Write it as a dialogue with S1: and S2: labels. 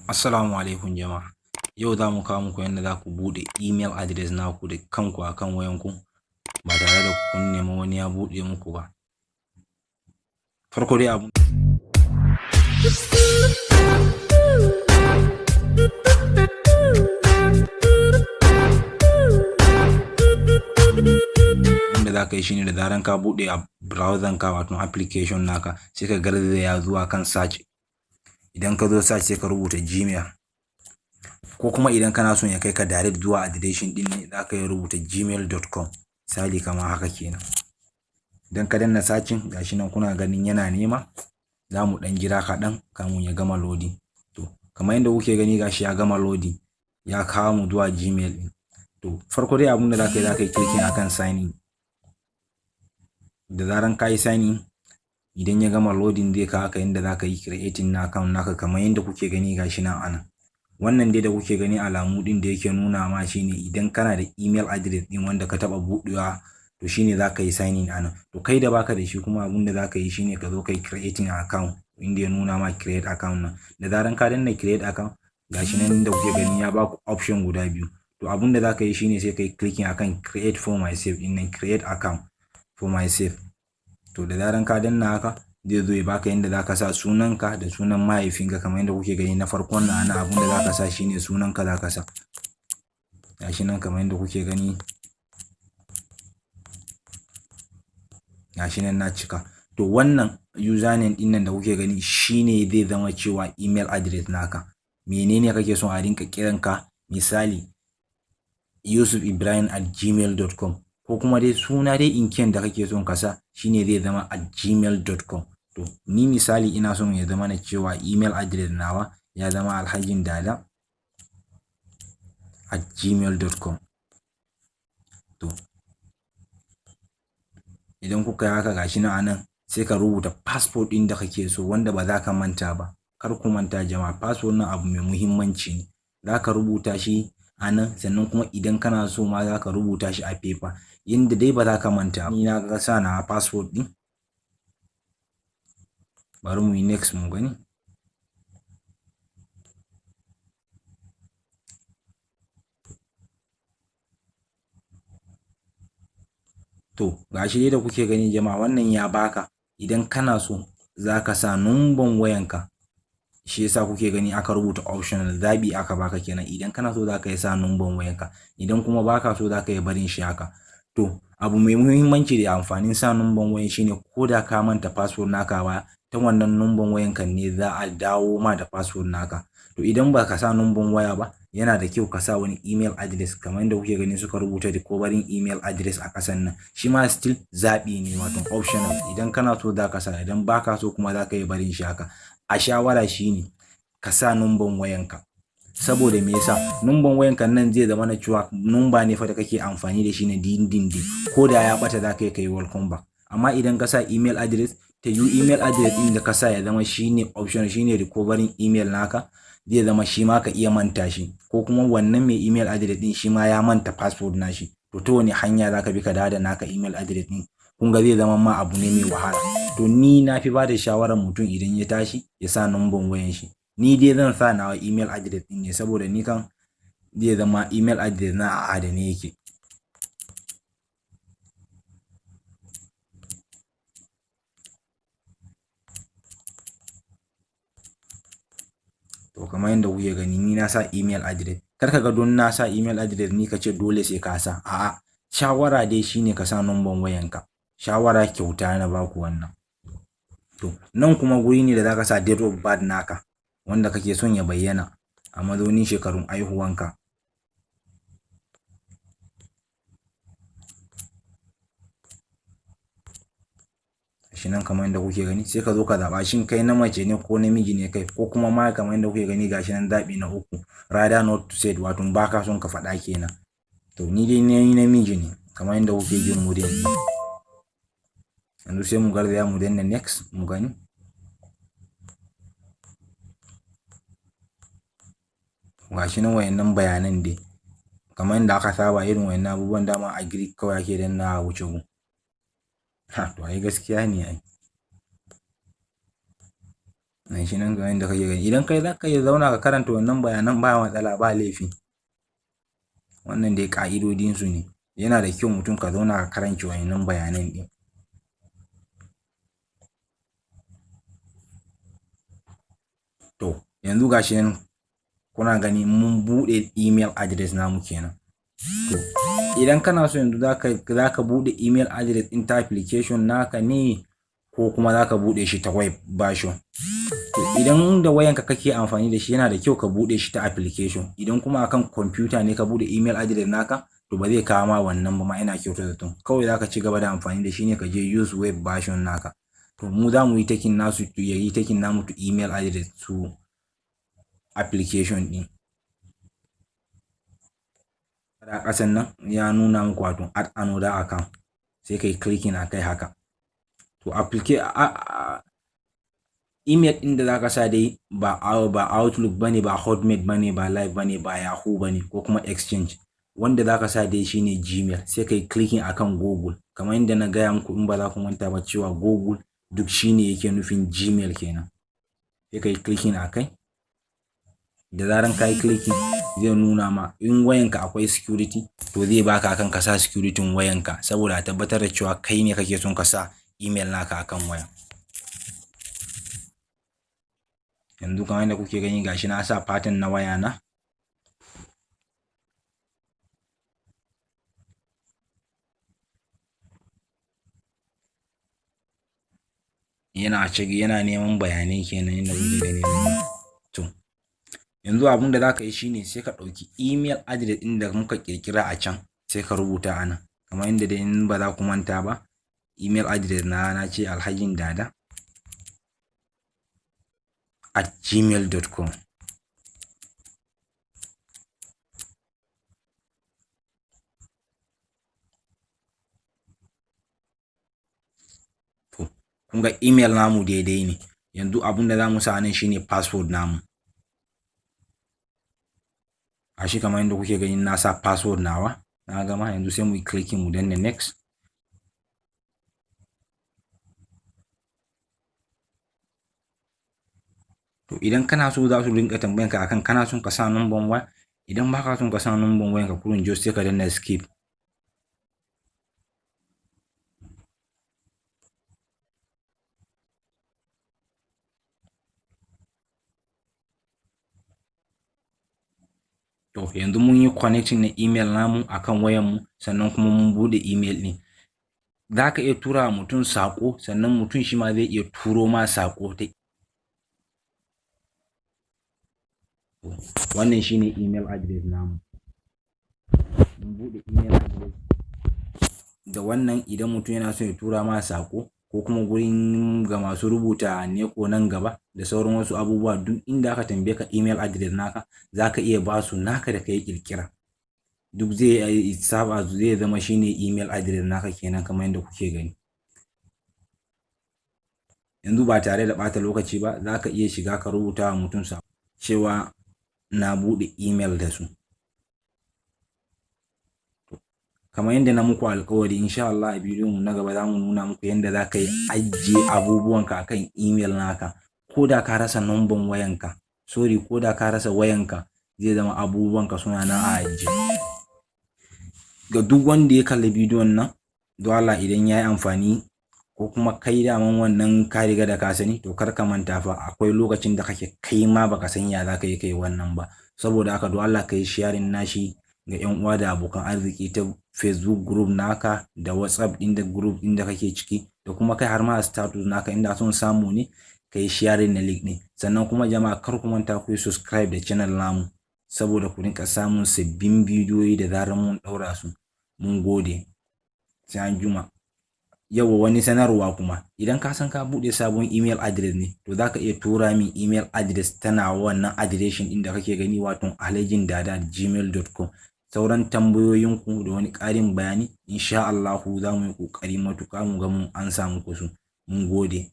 S1: Assalamu alaikum jama'a. Yau za mu kawo muku yadda za ku buɗe email address naku da kanku a kan wayanku ba tare da kun nemi wani ya buɗe muku ba. Farko dai, abun da za ka yi shine, da zaran ka buɗe a browser ka, wato application naka, sai ka garzaya zuwa kan search. Idan ka zo search, sai ka rubuta Gmail, ko kuma idan kana son ya kai ka direct zuwa adireshin ɗin ne, za ka iya rubuta gmail.com, misali kamar haka kenan. Idan ka danna searching, gashi nan kuna ganin yana nema. Za mu ɗan jira kaɗan kamun ya gama loading. To, kamar yadda kuke gani, gashi ya gama loading, ya kawo mu zuwa Gmail ɗin. To, farko dai abun da za ka yi, za ka yi clicking akan sign in. Da zaran ka yi sign in, idan ya gama loading, zai kawo ka inda za ka yi creating na account naka, kamar yadda kuke gani, gashi nan anan. Wannan dai da kuke gani, alamu ɗin da yake nuna ma shine idan kana da email address ɗin wanda ka taɓa buɗewa, to shine za ka yi sign in anan. To, kai da baka da shi kuma, abun da za ka yi shine ka zo ka yi creating account inda ya nuna ma create account nan. Da zaran ka danna create account, gashi nan da kuke gani ya baku option guda biyu. To, abun da za ka yi shine sai ka yi clicking akan create for myself ɗin nan, create account for myself. To, da zaran ka danna haka, zai zo ya baka yanda za ka sa sunanka da sunan mahaifinka, kamar yadda kuke gani. Na farkon nan anan, abun da za ka sa shine sunanka za ka sa. Gashi nan kamar yadda kuke gani, gashi nan na cika. To, wannan username ɗin nan da kuke gani shine zai zama cewa email address naka. Menene kake son a rinka kiranka? Misali, yusufibrahim@gmail.com, ko kuma dai suna dai inkiyan da kake son ka sa shine zai zama @gmail.com. To, ni misali ina son ya zama na cewa email address nawa ya zama alhajindada@gmail.com. To, idan kuka yi haka, gashi nan anan, sai ka rubuta password ɗin da kake so wanda ba za ka manta ba. Kar ku manta jama'a, password nan abu mai muhimmanci ne. Za ka rubuta shi a nan, sannan kuma idan kana so ma za ka rubuta shi a paper, yanda dai ba za ka manta. Ni na ga sa na password ɗin, bari mu yi next mu gani. To, gashi dai da kuke gani jama'a, wannan ya baka idan kana so za ka sa numban wayanka. Shi yasa kuke gani aka rubuta optional, zaɓi aka baka kenan. Idan kana so za ka yi sa numban wayanka, idan kuma baka so za ka yi barin shi haka. To, abu mai muhimmanci da amfanin sa numban wayan shine ko da ka manta password naka ba, ta wannan numban wayanka ne za a dawo ma da password naka. To, idan ba ka sa numban waya ba, yana da kyau ka sa wani email address, kamar yadda kuke gani suka rubuta recovering email address a ƙasan nan. Shi ma still zaɓi ne, wato optional. Idan kana so za ka sa, idan baka so kuma za ka yi barin shi haka. A shawara shine ka sa numban wayanka. Saboda me yasa? Numban wayanka nan zai zama na cewa numba ne fa da kake amfani da shi na dindindin, ko da ya bata za ka yi kai welcome back. Amma idan ka sa email address, ta yi email address ɗin da ka sa ya zama shine option, shine recovering email naka, zai zama shi ma ka iya manta shi, ko kuma wannan mai email address ɗin shi ma ya manta password nashi. To, ta wani hanya za ka bi ka dawo da naka email address ɗin? Kun ga zai zama ma abu ne mai wahala. To, ni na fi ba da shawarar mutum idan ya tashi ya sa numban wayan shi. Ni dai zan sa nawa email address ɗin ne, saboda ni kan zai zama email address na a adane yake. To, kamar yadda kuke gani, ni na sa email address. Kar ka ga don na sa email address ni ka ce dole sai ka sa. A'a, shawara dai shine ka sa numban wayanka. Shawara kyauta na baku wannan. To, nan kuma guri ne da zaka sa date of birth naka wanda kake son ya bayyana a mazaunin shekarun aihuwanka. Shi nan kamar yadda kuke gani, sai ka zo ka zaɓa shin kai na mace ne ko namiji ne kai, ko kuma ma kamar yadda kuke gani, gashi nan zaɓi na uku, rather not to say, wato baka son ka faɗa kenan. To, ni dai ni namiji ne, kamar yadda kuke jin muryar ni. Yanzu sai mu garzaya mu danna next mu gani. Gashi nan wayannan bayanan dai kamar yadda aka saba, irin wayannan abubuwan dama agree kawai ake dannawa a wuce gun. Ha, to ai gaskiya ne ai. Gashi nan kamar yadda kake gani. Idan kai za ka iya zauna ka karanta wannan bayanan, ba matsala, ba laifi. Wannan dai ƙa'idodinsu ne. Yana da kyau mutum ka zauna ka karance wannan bayanan ɗin. To yanzu gashi nan kuna gani mun buɗe email address namu kenan. To idan kana so yanzu za ka buɗe email address ɗin ta application naka ne, ko kuma za ka buɗe shi ta web version? To idan da wayanka kake amfani da shi, yana da kyau ka buɗe shi ta application. Idan kuma akan kwamfuta ne ka buɗe email address naka, to ba zai kawo ma wannan ba ma, ina kyautata zaton. Kawai za ka ci gaba da amfani da shi ne, ka je use web version naka. To mu za mu yi taking nasu, ya yi taking namu to email address to application ɗin. A ƙasan nan ya nuna muku, wato add another account, sai ka yi clicking a kai haka. To email ɗin da zaka sa dai ba Outlook bane, ba Hotmail bane, ba Live bane, ba Yahoo bane, ko kuma Exchange. Wanda zaka sa dai shine Gmail. Sai kai clicking akan Google. Kamar yadda na gaya muku, in ba za ku manta ba, cewa Google duk shine yake nufin Gmail kenan. Sai kai clicking akai. Da zaran ka yi clicking, zai nuna ma in wayanka akwai security, to zai baka akan ka sa security wayanka, saboda a tabbatar da cewa kai ne kake son ka sa email naka akan waya. Yanzu kamar yadda kuke gani, gashi na sa pattern na waya na. Yana ciki yana neman bayanai kenan, yadda kuke gani. To yanzu abin da za ka yi shine sai ka ɗauki email address ɗin da muka ƙirƙira a can, sai ka rubuta a nan. Kamar yadda dai in ba za ku manta ba, email address na ce alhajindada@gmail.com. To kun ga email namu daidai ne. Yanzu abin da za mu sa nan shine password namu. Gashi kamar yadda kuke gani, na sa password nawa, na gama. Yanzu sai mu yi clicking, mu danna next. To idan kana so, za su rinka tambayan ka akan kana son ka sa number waya. Idan baka son ka sa number wayan ka, kurun just sai ka danna skip. To yanzu mun yi connecting na email namu akan wayan mu, sannan kuma mun bude email ɗin. Za ka iya tura wa mutum saƙo, sannan mutum shi ma zai iya turo ma saƙo ta. Wannan shine email address namu. Mun buɗe email address da wannan. Idan mutum yana so ya tura ma saƙo, ko kuma gurin ga masu rubuta NECO nan gaba da sauran wasu abubuwa, duk inda aka tambaye ka email address naka, za ka iya ba su naka da ka yi ƙirƙira. Duk zai saba, zai zama shine email address naka kenan, kamar yadda kuke gani. Yanzu ba tare da ɓata lokaci ba, za ka iya shiga ka rubuta wa mutum saƙo cewa na buɗe email da su. Kamar yadda na muku alƙawari, insha Allah a bidiyon mu na gaba za mu nuna muku yadda za ka yi ajiye abubuwanka akan email naka. Ko da ka rasa number wayanka, sorry, ko da ka rasa wayanka, zai zama abubuwanka suna nan a ajiye. Ga duk wanda ya kalli bidiyon nan, don Allah idan ya yi amfani, ko kuma kai daman wannan ka riga da ka sani, to kar ka manta fa akwai lokacin da kake kai ma baka san ya za ka yi kai wannan ba. Saboda haka don Allah ka yi sharing nashi ga 'yan uwa da abokan arziki ta Facebook group naka, da WhatsApp ɗin da group ɗin da kake ciki, da kuma kai har ma a status naka, inda son samu ne ka yi sharing na link ɗin. Sannan kuma jama'a, kar ku manta ku yi subscribe da channel namu, saboda ku rinka samun sabbin bidiyoyi da zarar mun ɗaura su. Mun gode, sai an juma. Yauwa, wani sanarwa kuma: idan ka san ka buɗe sabon email address ne, to za ka iya tura min email address tana wannan adireshin ɗin da kake gani, wato alhajindada@gmail.com. Sauran tambayoyinku da wani ƙarin bayani, insha Allahu za mu yi ƙoƙari matuƙa mu ga mun ansa muku su. Mun gode.